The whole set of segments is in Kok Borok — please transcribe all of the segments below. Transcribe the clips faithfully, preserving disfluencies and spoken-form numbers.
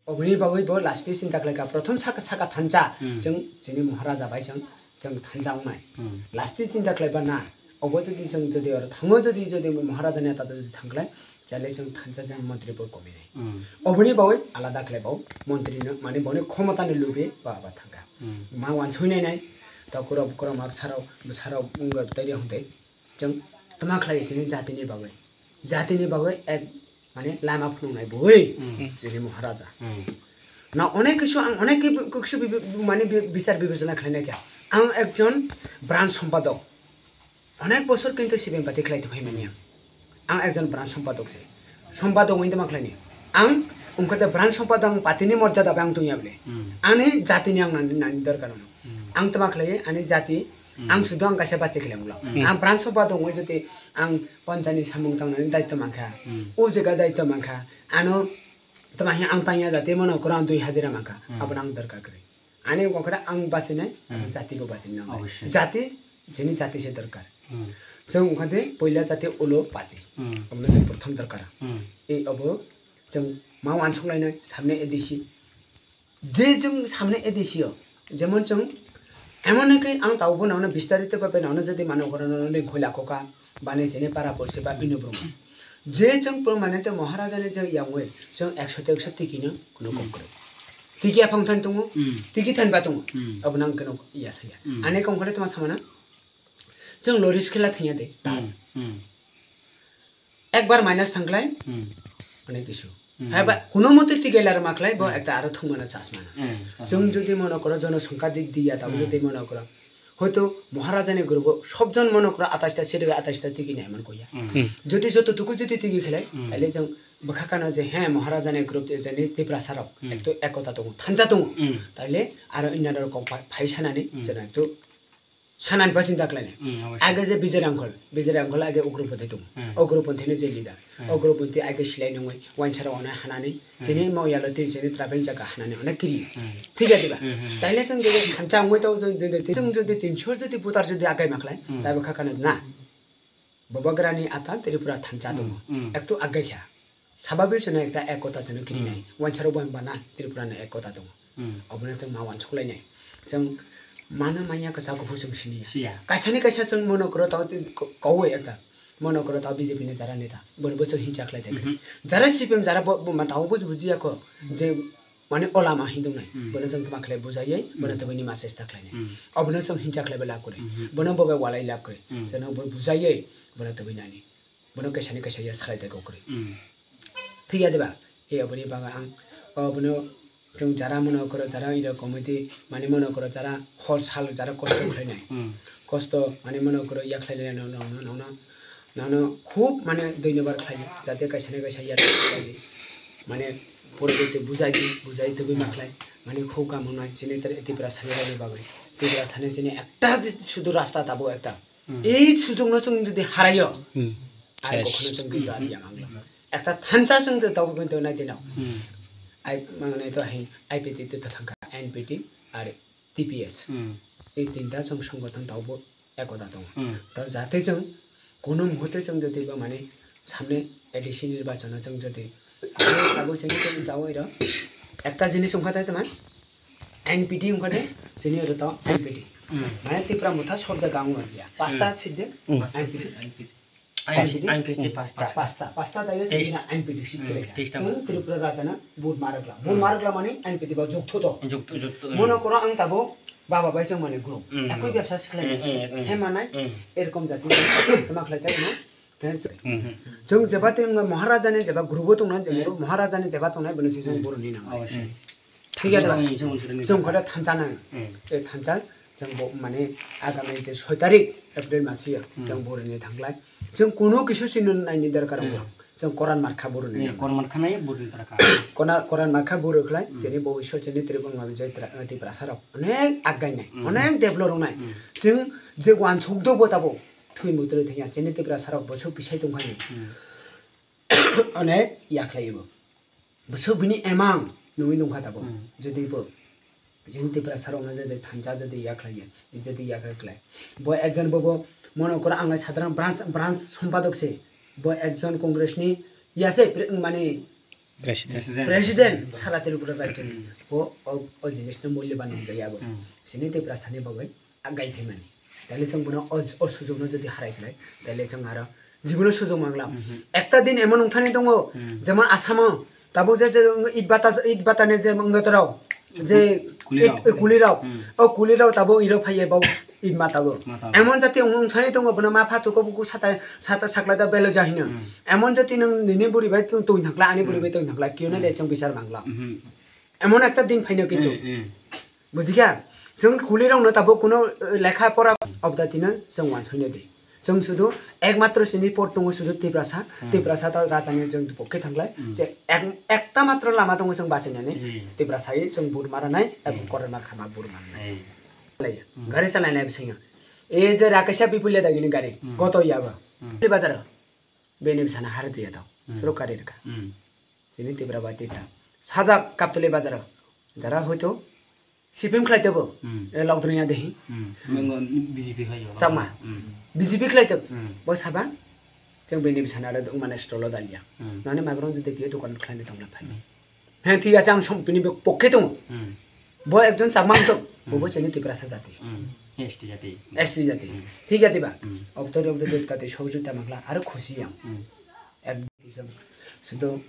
Oboni bagwi bo last chinta khlaikha, prothom saka, saka thansa, hmm, chwng chini Maharaja bai chwng, chwng thansa wngnai. Hmm. Last chinta khlaiba na, obo jodi chwng jodi oro thango, jodi, jodi Maharaja ni ata jodi thangkhlai, chale chwng thansa chwng montri bo kominai. Hmm. Oboni bagwi alada khlai bo montri no, mane boni khomota ni lubi ba, ba thangkha. Hmm. Ma wansui nai nai, ta kura, kura ma bwsarok, bwsarok wngkha tei hwnkhe chwng tma khlai sini jati ni bagwi. Jati ni bagwi ek mane lama phunuknai bui, hmm, chini Maharaja. Hmm. Na onek kisu ang onek ki-, kisu bi-, bi-, mane bi-, bichar bibechona khlainai kha. Ang ekjon branch sompadok. Onek bosor kintu C P M party khlai tongphai mani ang. Ang ekjon branch sompadok se. Sompadok wngwi tama khlaini. Ang wngkha de branch sompadok ang party ni morjada bai ang tongya bole. Hmm. Ani jati ni ang nani, nani dorkar no. Hmm. Ang tama khlai ani jati, hmm, ang sudo ang kaisa bachi khlai mula. Hmm. Ang branch sompadok wngwi jodi ang Panchani samung tangnani daityo mankha. Hmm. O jaga daityo mankha. Ano tama hi ang tangya jati mano kwrang dui hajira mankha. Hmm. Abono ang dorkar kwrwi. Ani kokra ang bachinai, hmm, jati bo bachinai. Obviously. Jati, jini jati se dorkar. Hmm. Chwng wngkha de poila jati ulo pati. Hmm. Abono chwng prothom dorkar. Hmm. E obo chwng ma wansuk lainai, samne A D C. Je chwng samne A D C o, jemon chwng emon khe ang tabuk bo nono bistarito bhabe nono jodi mano ugura nono ringkhoi lakho kha, bani sini para porsi ba ino brum. Je chwng permanent Maharaja ni je yangwi chwng ekso te ekso tiki no kuno kom kwrwi. Tiki aphang than tongo, hmm, tiki than ba tongo. Hmm. Abo nang keno ya saya. Hmm. Ane kong khole tama samana. Chwng loris khela thangya de, tas. Hmm, hmm. Ekbar minus thangkhlai, hmm, onek kisu. Hmm. Haiba, kuno mote tigailar makhlai, bo, hmm, ekta aro thwngmano chasmana. Hmm, chasmana. Chwng jodi mano koro jono songkha dik diya, tabo, hmm, jodi mano koro. Hoito Maharaja ni group o sobjon mano koro atais ta siri atais ta tigi nai man koya. Hmm. Hmm. Jodi joto tuku jodi tigi khlai, hmm, taile chwng bwkha kano je, he, Maharaja ni group je ni Tiprasa rok, hmm, ekto ekota tongo, thansa tongo. Hmm. Taile aro inner rok kok phai sanani, hmm, chwng ekto Sanani pa chinta khlainai. Hmm, obviously. Age je Bijay Rangkhol, Bijay Rangkhol age Ugroponthi tongo. Hmm. Ugroponthi ni je leader. Hmm. Ugroponthi age silai nungwi, wansara ono hanani, hmm, chini mo yalo tin chini travel jaga hanani, ono kiri. Hmm. Thik ase ba? Hmm, hmm. Taile chwng jodi thansa wngwi tong, chwng jodi, chwng jodi tin sur jodi voter jodi agai makhlai, hmm, taibo kha kano na. Bubagrani ata Tripura thansa tongo. Hmm, hmm. Ekto agai kha. Sababik chwngno ekta ekota chwngno kirinai. Hmm. Wansaro bo bana Tripura no ekota tongo. Hmm. Obono chwng ma wansuk lainai. Chwng mano manya kwchak kuphur chwng siniya. Siya. Kaisa ni kaisa chwng mono koro tao ti-, ko-, kowi ekta. Mono koro tao B J P ni jara neta. Bono bo chwng hincha khlai thai. Mhm. Jara C P M jara bo, bo ma tao bo bujiya kho. Hmm. Je mane o lama hindung nai. Hmm. Bono chwng tma khlai bujaiwi, bono, hmm, tebini ma chesta khlainai. Hmm. Obono chwng hincha khlai bo lab kwrwi. Mhm. Bono bo bai walai lab kwrwi. Hmm. Chwngno bo bujaiwi, bono tebini nani. Bono kaisa ni kaisa ya salai de kokrwi. Hmm. Thik ya diba? E aboni baga ang, o bono chwng jara mano koro jara iro committee mani mano koro jara hor sal jara kosto khlainai. Hmm. Kosto mani mano koro ya khlainai no, no, no, no, no, no, no, khub mane dui number khlai jate kaisa ni kaisa ya khlai mane pore de bujai di, bujai tebui ma khlai mane khub kam hwnai chini tere Tipra sani bagwi. Tipra sani chini ekta je sudu rasta tabo ekta. Hmm. Ei sujokno chwng jodi haraio, hmm, ar ses. Kokhono chwng kintu ar yamang lo. Hmm. Ekta thansa chwng de tabo kintu nai dinao. Hmm. Ai, mane to hin I P T te to thangkha, N P T ar T P S. Hmm. Ei tinta chwng songgothon tabo ekota tongo. Hmm. To jate chwng kuno muhurte chwng jodi ba mane samne A D C nirbachon o chwng jodi abo chini to jao iro. Ekta jinis wngkha tai tama N P T wngkha de chini oro to N P T. Hmm. Mane Tipra Motha sob jaga wng manjya. Pasta, hmm, seat de, hmm, N P T. N P T. Pasta. Pasta, pasta tayo seat na N P T seat kore. Teista. Chwng Tripura raja na vote marakla. Vote, hmm, marakla mani N P T ba jukto to. Jukto, jukto, hmm. Mono koro ang tabo baba bai chwng mane group. Hmm. Ekoi bebsa siklai, hmm, hmm, hmm, se manai, hmm, erokom jati tama khlai tai no. Hmm. Chwng jeba tei wngkha Maharaja ni jeba group o tongnai, hmm, Maharaja ni jeba tongnai, bini se chwng, hmm, boroni nang. Obviously. Thik ase ba? Hmm, chwng, chwng, chwng khode thansa nang. Hmm. E thansa, chwng bo mane agami je soi tarik April mas yo, hmm, chwng boroni thangklai. Chwng kuno kisu sino naini darkar, hmm, wngkha. Chwng koran markha boroni, hmm, nang. Koran markha nai boroni darkar. Koran, koran markha boro khlai, hmm, chini bobisyo chini Tripura, Tiprasa rok onek aggai nai, hmm, onek develop rok nai. Hmm. Chwng je wansuk do bo tabo. Thwi mutri thwngya, chini Tiprasa rok bwswk pisai tongkha ni. Hmm. Onek yakhlai bo. Bwswk bini emang nungwi nungkha tabo. Hmm. Jodi bo, chini Tiprasa rokno jodi thansa jodi yakhlai ya, jodi yakhlai khlai. Bo ekjon bo, bo mono koro ang lai sadharan branch, branch sompadok se. Bo ekjon Congress ni ya se, pre-, mane President. President sara Tripura rajyoni. Hmm. Bo o, o jinisno mulyoban nung jaya bo. Hmm. Sini Tiprasani bagwi agai phaimani. Taile chwng bono o, o sujukno jodi harai khlai, taile chwng aro jibono sujok mangla. Mhm. Ekta din emon wngthani tongo, hmm, jemon Asamo, tabuk je, je id bata, id batani je wngwi torok, je kulirok. Id, kulirok. Hmm. O kulirok tabuk iro phaiye bo id matago. Matago. Emon jati wng-, wngthani tongo, bono ma pha tuko buku sata, sata sakla da belo jahino. Hmm. Emon jati nwng nini buri bai tong, tong thangkla, ani buri bai tong thangkla, kiyuna de chwng bichar mangla. Mhm. Emon ekta din phaino kintu. Hmm, hmm. Bujikha? Chwng kulirokno tabuk kuno, eh, lekha pora obda tino chwng wansuino di. Chwng sudu ekmatro chini pot tongo sudu Tiprasa, hmm, Tiprasa ta ratani chwng pokhe thanglai. Hmm. Je ek, ekta matro lama tongo chwng bachinani. Hmm. Tiprasa ye chwng bur maranai, hmm, abo koron mar khama bur maranai. Hmm. Lai, hmm, gari salai nai bisingya. E je Rakesha Bipulya dagini gari, hmm, koto yaba. Hmm. Bili bazar. Bini bisana hari tuya tau. Hmm. Suru kari rika. Hmm. Chini Tipra ba Tipra. Sajak Kaptali bazaro. Dara hoito C P M khlai tebo. Hmm. E lockdown ya dehi. Hmm. Mengo B J P khai yo. Chakma. Hmm. B J P khlai tebo. Hmm. Bo saba. Chwng bini bisana ro dong mane stolo dalia. Hmm. Nani magrong jodi kiyo dukan khlai ni tongla phai. Hmm. He thik ache ang som bini pokhe tongo. Hmm. Bo ekjon chakma wngtong. Bo bo, hmm, chini Tiprasa jati. Hmm. S T jati. S T jati. Hmm. Thik ya diba? Hmm. Obtori obtori tati sohojogita mangla aro khusi ang. Hmm. Ek sudo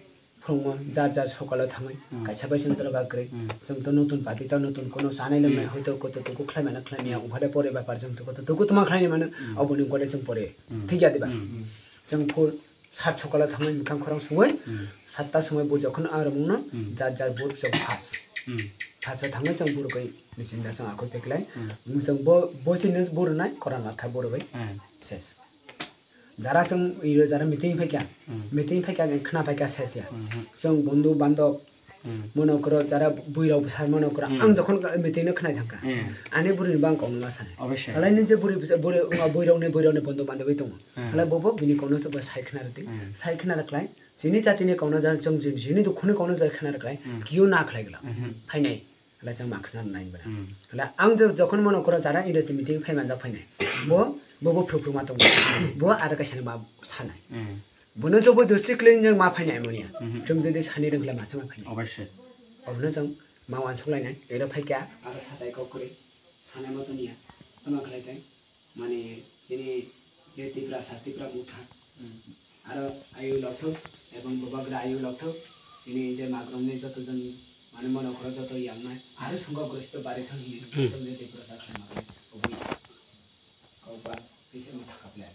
phwrwngmo jar jar sokalo thangwi, hmm, kaisa bai chwng toro ba kwrwi. Hmm. Chwng to notun party to notun kono chanai lohnai, hmm, hoito koto tuku khlai mano khlai maya, hmm, ungkhade pore bapar chwng to koto tuku tuma khlai mano, hmm, oboni ungkhade chwng pore. Hmm. Thik ya diba? Hmm. Chwng phur sat sokalo thangwi mwkhang khorang suwi, hmm, satta somoi bur jokhon ang romungno, hmm, jar jar bur chwng phas. Hmm. Phas thangwi chwng bur koi nisinda chwng akhoi peklai. Hmm. Chwng bo, bo chini bur nai koran markha bur bai. Hmm. Ses. Jara chwng iro jara meeting phaikha, hmm, meeting phaikha ang khna phaikha sesya. Hmm. Chwng bondhu bandhob, hmm, mono koro jara bwirok bwsar mono koro, hmm, ang jokhon meeting no khnai thangkha, hmm, ani bwrwi ni bang kok no ma sanai. Obviously. Halai ni je bwrwi bwsa-, bwrwi, wngma bwirok ni, bwirok ni bondhu bandhob wi tongo. Hmm. Halai bobo bini kok no se bo sai khna rwdi. Hmm. Sai khna rwkhlai. Chini jati ni kok no ja chwng chini, chini dukhu ni kok no ja khna rwkhlai. Hmm. Kiyo na khlai gla. Hmm. Phainai. Hala chwng ma khna nai bana. Hmm. Hala ang jo-, jokhon mono koro jara industry meeting phai manjak phainai. Bo, bo, bo phru phru ma tongo. Bo aro kaisa ma sanai. Hmm. Bono jobo dosti kle jeng ma phainai moni ya. Hmm. Chwng jodi sani rwng kle ma se ma phainai. Obviously. Obono chwng ma wansuk lainai. Ero phaikha. Aro satai kok kwrwi. Sanai ma toni ya. Tama khlai tai. Mane chini je Tiprasa, Tipra motha, hmm, aro ayu lokthok ebong bubagra ayu lokthok, chini je magrongni joto jon mane mono khoro joto yangnai, aro songkok grosto bari thang hiye, hmm, chwng je Tiprasa khlai ma khlai, oboni kok ba kisa motha kaplai.